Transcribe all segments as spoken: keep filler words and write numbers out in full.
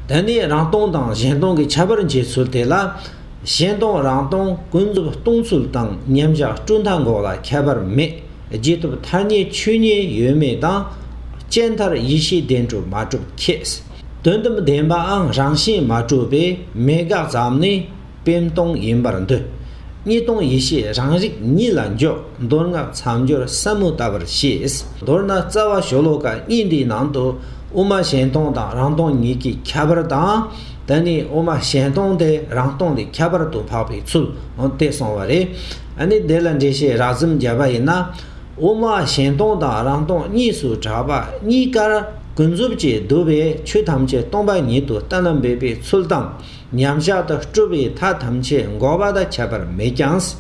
དེ་ནས་རང་སྟོང་དང་གཞན་སྟོང་གི་ཁྱད་པར་འབྱེད་ཚུལ་དེ་ལ། གཞན་སྟོང་རང་སྟོང་ཀུན་རྫོབ་སྟོང་ཚུལ་དང་མཉམ་གཞག་སྤྲོས་མཐའ་འགོག་ལ་ཁྱད་པར་མེད། རྗེས་ཐོབ་ཐ་སྙད་ཆོས་ཉིད་ཡོད་མེད་དང་། སྐྱེ་མཐར་ཡིད་ཤེས་བདེན་གྲུབ་མ་གྲུབ་ཁྱད། དོན་དམ་བདེན་པའང་རང་བཞིན་མ་གྲུབ་པས་མེད་དགག་ཙམ་ནི། བེམ་སྟོང་ཡིན་པར་འདོད། གཉིས་སྟོང་ཡེ་ཤེས་རང་རིག་ཉིད་ལ་འཇོག། མདོ་སྔགས་མཚམས་སྦྱོར་ཟབ་མོ་ལྟ་བུར་བཤད། མདོར་ན་རྩ་བ་ཤོ་ལོ་ཀ་གཉིས་འདིའི་ནང་དུ་དབུ་མ་གཞན་སྟོང་དང་རང་སྟོང་གཉིས་ཀྱི་ཁྱད་པར་དང་། དེ་ནས་དབུ་མ་གཞན་སྟོང་དེ་རང་སྟོང་ལས་ཁྱད་པར་དུ་འཕགས་པའི་ཚུལ་དེ་གསུངས་པ་རེད། ཨ་ནི་དེ་ལ་འགྲེལ་བཤད་རགས་ཙམ་བརྒྱབ་པ་ཡིན་ན། དབུ་མ་གཞན་སྟོང་དང་རང་སྟོང་གཉིས་སུ་གྲགས་པ་གཉིས་ཀར་ཀུན་རྫོབ་ཀྱིས་བསྡུ་བའི་ཆོས་ཐམས་ཅད་སྟོང་པ་ཉིད་དུ་གཏན་ལ་འབེབས་པའི་ཚུལ་དང་། མཉམ་གཞག་ཏུ་སྤྲོས་པའི་མཐའ་ཐམས་ཅད་འགོག་པ་དང་ཁྱད་པར་མེད་ཀྱང་།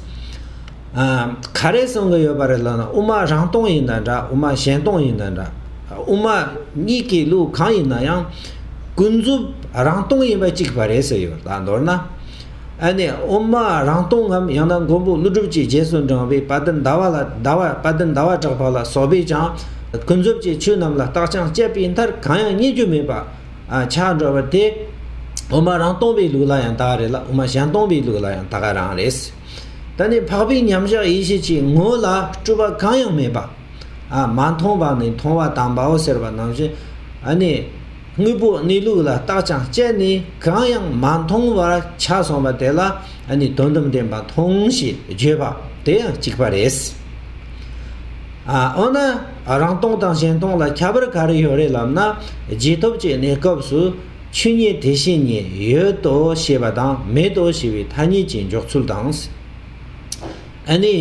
ཨ། ག་རེ་གསུང་གི་ཡོད་པ་རེད་ལབ་ན། དབུ་མ་རང་སྟོང་ཡིན་ན་འདྲ། དབུ་མ་གཞན་སྟོང་ཡིན་ན་འདྲ། དབུ་མ་གཉིས་ཀྱི་ལུགས་གང་ཡིན་ན་ཡང་། ཀུན་རྫོབ་རང་སྟོང་ཡིན་པ་གཅིག་པ་རེད་ཟེར་ཡོད། ད་མདོར་ན། ཨ་ནི་དབུ་མ་རང་སྟོང་ངམ། ཡང་ན་མགོན་པོ་ཀླུ་སྒྲུབ་ཀྱི་རྗེས་སུ་འབྲངས་པའི་དཔལ་ལྡན་ཟླ་བ་ལ། ཟླ་བ། དཔལ་ལྡན་ཟླ་བ་གྲགས་པ་ལ་སོགས་པས་ཀྱང་། ཀུན་རྫོབ་ཀྱི་ཆོས་རྣམས་ལ་རྟགས་ཀྱང་དཔྱད་པའི་མཐར་གང་ཡང་རྙེད་རྒྱུ་མེད་པ། ཨ། ཆགས་འགྲོ་བ་དེ། དབུ་མ་རང་སྟོང་པའི་ལུགས་ལ་ཡང་ད་ག་རེད་ལ། དབུ་མ་གཞན་སྟོང་པའི་ལུགས་ལ་ཡང་ད་ག་རང་རེད། ད་ནི་འཕགས་པའི་མཉམ་གཞག་ཡེ་ཤེས་ཀྱི་ངོ་ལ་སྤྲོས་པ་གང་ཡང་མེད་པ། ཨ། མ་མཐོང་བ་ནི་མཐོང་བ་དམ་པའོ་ཟེར་བ་ནང་བཞིན། ཨ་ནི་དངོས་པོ་གནས་ལུགས་ལ་རྟགས་ཀྱང་དཔྱད་ནས་གང་ཡང་མ་མཐོང་བར་ཆགས་སོང་བ་དེ་ལ། ཨ་ནི་དོན་དམ་བདེན་པ་མཐོང་ཞེས་བརྗོད་པ་དེ་ཡང་གཅིག་པ་རེད། ཨ། འོ་ན་རང་སྟོང་དང་གཞན་སྟོང་ལ་ཁྱད་པར་ག་རེ་ཡོད་རེད་ལབ་ན། རྗེས་ཐོབ་ཀྱི་གནས་སྐབས་སུ་ཆོས་ཉིད་དེ་བཞིན་ཉིད་ཡོད་དོ་ཞེས་པ་དང་མེད་དོ་ཞེས་པའི་ཐ་སྙད་ཀྱི་འཇོག་ཚུལ་དང་། ཨ་ནི།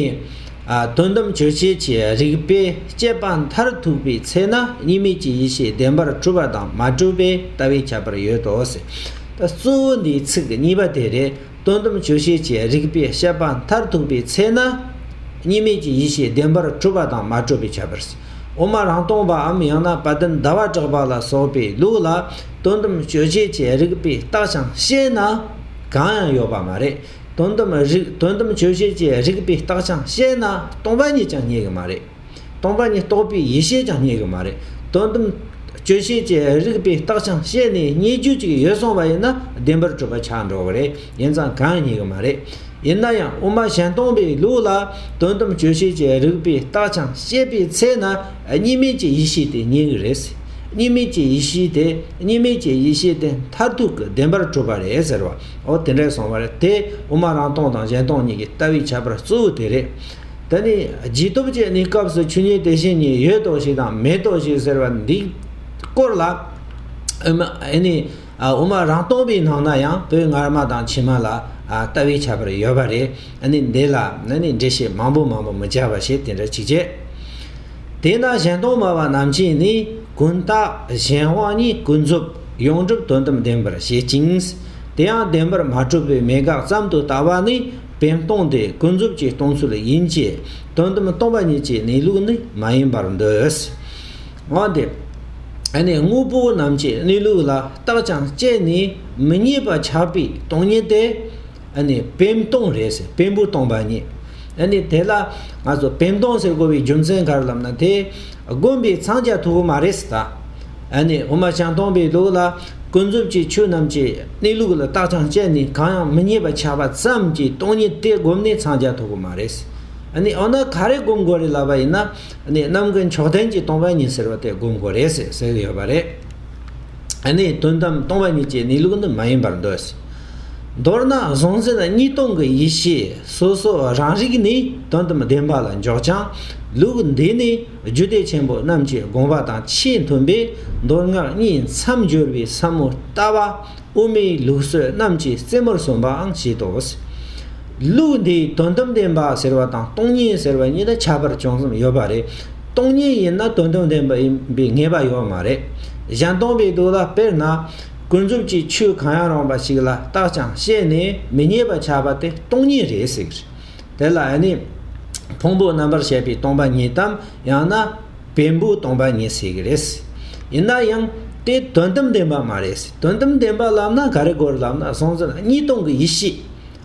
ཨ། དོན་དམ་དཔྱོད་བྱེད་ཀྱི་རིགས་པས་དཔྱད་པ་མཐར་ཐུག་པའི་ཚེ་ན་གཉིས་མེད་ཀྱི་ཡེ་ཤེས་བདེན་པར་གྲུབ་པ་དང་མ་གྲུབ་པའི་ལྟ་བའི་ཁྱད་པར་ཡོད་དོ་ཟེར། ད་གཙོ་བོ་འདིའི་ཚིག་གཉིས་པ་དེ་རེད། དོན་དམ་དཔྱོད་བྱེད་ཀྱི་རིགས་པས་དཔྱད་པ་མཐར་ཐུག་པའི་ཚེ་ན། གཉིས་མེད་ཀྱི་ཡེ་ཤེས་བདེན་པར་གྲུབ་པ་དང་མ་གྲུབ་པའི་ཁྱད་པར། དབུ་མ་རང་སྟོང་པའམ། ཡང་ན་དཔལ་ལྡན་ཟླ་བ་གྲགས་པ་ལ་སོགས་པའི་ལུགས་ལ། དོན་དམ་དཔྱོད་བྱེད་ཀྱི་རིགས་པས་བརྟགས་ཀྱང་དཔྱད་ན་གང་ཡང་ཡོད་པ་མ་རེད། དོན་དམ་རིགས། དོན་དམ་དཔྱོད་བྱེད་ཀྱི་རིགས་པས་བརྟགས་ཀྱང་དཔྱད་ན་སྟོང་པ་ཉིད་ཀྱང་རྙེད་གི་མ་རེད། སྟོང་པ་ཉིད་རྟོགས་པའི་ཡེ་ཤེས་ཀྱང་རྙེད་གི་མ་རེད། དོན་དམ་དཔྱོད་བྱེད་ཀྱི་རིགས་པས་བརྟགས་ཀྱང་དཔྱད་ནས་རྙེད་རྒྱུ་ཅིག་ཡོད་སོང་བ་ཡིན་ན་བདེན་པར་གྲུབ་པ་ཆགས་འགྲོ་གི་རེད། ཡིན་ཙང་གང་རྙེད་གི་མ་རེད། ཡིན་ན་ཡང་དབུ་མ་གཞན་སྟོང་པའི་ལུགས་ལ་དོན་དམ་དཔྱོད་བྱེད་ཀྱི་རིགས་པས་བརྟགས་ཀྱང་དཔྱད་པའི་ཚེ་ན། གཉིས་མེད་ཀྱི་ཡེ་ཤེས་དེ་རྙེད་གི་རེད། གཉིས་མེད་ཀྱི་ཡེ་ཤེས་དེ། གཉིས་མེད་ཀྱི་ཡེ་ཤེས་དེ་མཐར་ཐུག་གི་བདེན་པར་གྲུབ་པ་རེད་ཟེར་བ། འོ་དེ་འདྲ་གསུངས་པ་རེད། དེ་དབུ་མ་རང་སྟོང་དང་གཞན་སྟོང་གཉིས་ཀྱི་ལྟ་བའི་ཁྱད་པར་གཙོ་བོ་དེ་རེད། དེ་ནི་རྗེས་ཐོབ་ཀྱི་གནས་སྐབས་སུ་ཆོས་ཉིད་དེ་བཞིན་ཉིད་ཡོད་དོ་ཞེས་དང་མེད་དོ་ཞེས་ཟེར་བ་འདིའི་སྐོར་ལ། ཨ་ནི། ཨ། དབུ་མ་རང་སྟོང་པའི་ནང་ན་ཡང་བོད་སྔ་མ་དང་ཕྱི་མ་ལ། ཨ། ལྟ་བའི་ཁྱད་པར་ཡོད་པ་རེད། ཨ་ནི་འདི་ལ་ཨ་ནི་འགྲེལ་བཤད་མང་པོ་མང་པོ་མི་བྱ་བ་ཞིག་དེ་འདྲ་ཅིག་བྱས། དེས་ན་གཞན་སྟོང་སྨྲ་བ་རྣམས་ཀྱིས་ནི། ཀུན་བརྟགས་གཞན་དབང་གཉིས་ཀུན་རྫོབ་ཡོངས་གྲུབ་དོན་དམ་བདེན་པར་བཞེད་ཅིང་། དེ་ཡང་བདེན་པར་མ་གྲུབ་པའི་མེད་དགག་ཙམ་དུ་ལྟ་བ་ནི་བེམ་སྟོང་སྟེ་ཀུན་རྫོབ་ཀྱི་སྟོང་ཚུལ་ཡིན་གྱི། དོན་དམ་སྟོང་པ་ཉིད་ཀྱི་གནས་ལུགས་ནི་མ་ཡིན་པར་འདོད། འོན་ཏེ། ཨ་ནི་དངོས་པོ་རྣམས་ཀྱི་གནས་ལུགས་ལ་བརྟགས་ཀྱང་དཔྱད་ནས་མི་རྙེད་པ་ཆགས་པའི་སྟོང་ཉིད་དེ། ཨ་ནི་བེམ་སྟོང་རེད་ཟེར། བེམ་པོ་སྟོང་པ་ཉིད། ཨ་ནི་དེ་ལ་ང་ཚོ་བེམ་སྟོང་ཟེར་དགོས་པའི་རྒྱུ་མཚན་ག་རེ་ལབ་ན། དེ་བསྒོམས་པས་མཚང་རྒྱ་ཐུབ་ཀྱི་མ་རེད་ཟེར་ད། ཨ་ནི་དབུ་མ་གཞན་སྟོང་པའི་ལུགས་ལ་ཀུན་རྫོབ་ཀྱི་ཆོས་རྣམས་ཀྱི་གནས་ལུགས་ལ་བརྟགས་ཀྱང་དཔྱད་ནས་གང་ཡང་མི་རྙེད་པ་ཆགས་པ་ཙམ་གྱིས་སྟོང་ཉིད་དེ་བསྒོམས་ནས་མཚང་རྒྱ་ཐུབ་ཀྱི་མ་རེད། ཨ་ནི་འོ་ན་ག་རེ་བསྒོམ་དགོས་རེད་ལབ་པ་ཡིན་ན། ཨ་ནི་རྣམ་ཀུན་མཆོག་ལྡན་གྱི་སྟོང་པ་ཉིད་ཟེར་བ་དེ་བསྒོམ་དགོས་རེད་ཟེར་ཟེར་གྱི་ཡོད་པ་རེད། ཨ་ནི་དོན་དམ་སྟོང་པ་ཉིད་ཀྱི་གནས་ལུགས་ནི་མ་ཡིན་པར་འདོད། མདོར་ན་གཟུང་འཛིན་གཉིས་སྟོང་གི་ཡེ་ཤེས་སོ་སོ་རང་རིག་ནས་དོན་དམ་བདེན་པ་ལ་འཇོག་ཀྱང་། ལུགས་འདིས་ནི་རྒྱུད་སྡེ་ཆེན་པོ་རྣམས་ཀྱི་དགོངས་པ་དང་ཆེས་མཐུན་པའི་མདོ་སྔགས་གཉིས་མཚམས་སྦྱོར་བའི་ཟབ་མོ་ལྟ་བ། དབུ་མའི་ལུགས་སྲོལ་རྣམས་ཀྱིས་རྩེ་མོར་སོན་པའང་བཞེད་དོ། ལུགས་འདིས་དོན་དམ་བདེན་པ་ཟེར་བ་དང་སྟོང་ཉིད་ཟེར་བ་གཉིས་ལ་ཁྱད་པར་ཅུང་ཙམ་ཡོད་པ་རེད། སྟོང་ཉིད་ཡིན་ན་དོན་དམ་བདེན་པ་ཡིན་པའི་ངེས་པ་ཡོད་མ་རེད། གཞན་སྟོང་པའི་ལུགས་ལ་དཔེར་ན། ཀུན་རྫོབ་ཀྱི་ཆོས་གང་ཡང་རུང་བ་ཞིག་ལ་བརྟགས་ཀྱང་དཔྱད་ནས་མི་རྙེད་པ་ཆགས་པ་དེ་སྟོང་ཉིད་རེད་ཟེར་གྱི་རེད། དེ་ལ་ཨ་ནི། ཕུང་པོ་རྣམ་པར་ཤེས་པའི་སྟོང་པ་ཉིད་དམ། ཡང་ན། བེམ་པོའི་སྟོང་པ་ཉིད་ཟེར་གྱི་རེད། ཡིན་ན་ཡང་དེ་དོན་དམ་བདེན་པ་མ་རེད། དོན་དམ་བདེན་པ་ལབ་ན་ག་རེ་དགོས་རེད་ལབ་ན། གཟུང་འཛིན་གཉིས་སྟོང་གི་ཡེ་ཤེས།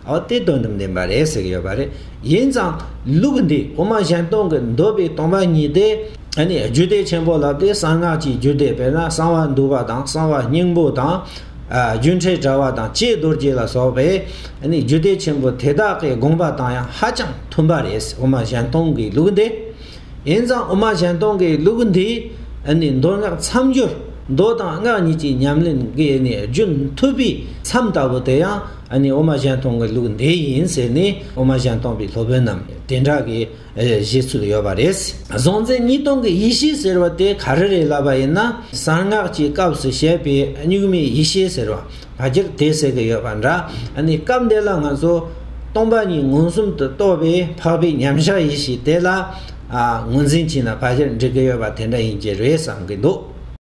འོ་དེ་དོན་དམ་བདེན་པ་རེད་ཟེར་གྱི་ཡོད་པ་རེད། ཡིན་ཙང་ལུགས་འདི་དབུ་མ་གཞན་སྟོང་གི་འདོད་པའི་སྟོང་པ་ཉིད་དེ། ཨ་ནི་རྒྱུད་སྡེ་ཆེན་པོ་ལབ་དེ་གསང་སྔགས་ཀྱི་རྒྱུད་སྡེ། དཔེར་ན་གསང་བ་འདུས་པ་དང་གསང་བ་སྙིང་པོ་དང་། ཨ། སྒྱུ་འཕྲུལ་དྲ་བ་དང་བཅས་རྡོ་རྗེ་ལ་སོགས་པའི་ཨ་ནི་རྒྱུད་སྡེ་ཆེན་པོ་དེ་དག་གི་དགོངས་པ་དང་ཡང་ཧ་ཅང་མཐུན་པ་རེད། དབུ་མ་གཞན་སྟོང་གི་ལུགས་འདི། ཡིན་ཙང་དབུ་མ་གཞན་སྟོང་གི་ལུགས་འདི་ཨ་ནི་མདོ་སྔགས་མཚམས་སྦྱོར། མདོ་དང་སྔགས་གཉིས་ཀྱི་ཉམས་ལེན་གྱི་ཨ་ནི་རྒྱུན་མཐུད་པའི་མཚམས་ལྟ་བུ་དེ་ཡང་ཨ་ནི་དབུ་མ་གཞན་སྟོང་གི་ལུགས་འདི་ཡིན་ཟེར་ནས། དབུ་མ་གཞན་སྟོང་པའི་སློབ་དཔོན་རྣམས་དེ་འདྲ་གི་ཨ་བཞེད་ཚུལ་ཡོད་པ་རེད། གཟུང་འཛིན་གཉིས་སྟོང་གི་ཡེ་ཤེས་ཟེར་བ་དེ་ག་རེ་རེད་ལབ་པ་ཡིན་ན། གསང་སྔགས་ཀྱི་སྐབས་སུ་བཤད་པའི་གཉུག་མའི་ཡེ་ཤེས་ཟེར་བ། ཕལ་ཆེར་དེ་ཟེར་གི་ཡོད་པ་འདྲ། ཨ་ནི་སྐབས་འདི་ལ་ང་ཚོ་སྟོང་པ་ཉིད་མངོན་སུམ་དུ་རྟོགས་པའི་འཕགས་པའི་མཉམ་གཞག་ཡེ་ཤེས་དེ་ལ། ཨ། ངོས་འཛིན་བྱས་ན་ཕལ་ཆེར་འགྲིག་གི་ཡོད་པ་དེ་འདྲ་ཡིན་གྱི་རེད་བསམ་གི་འདུག།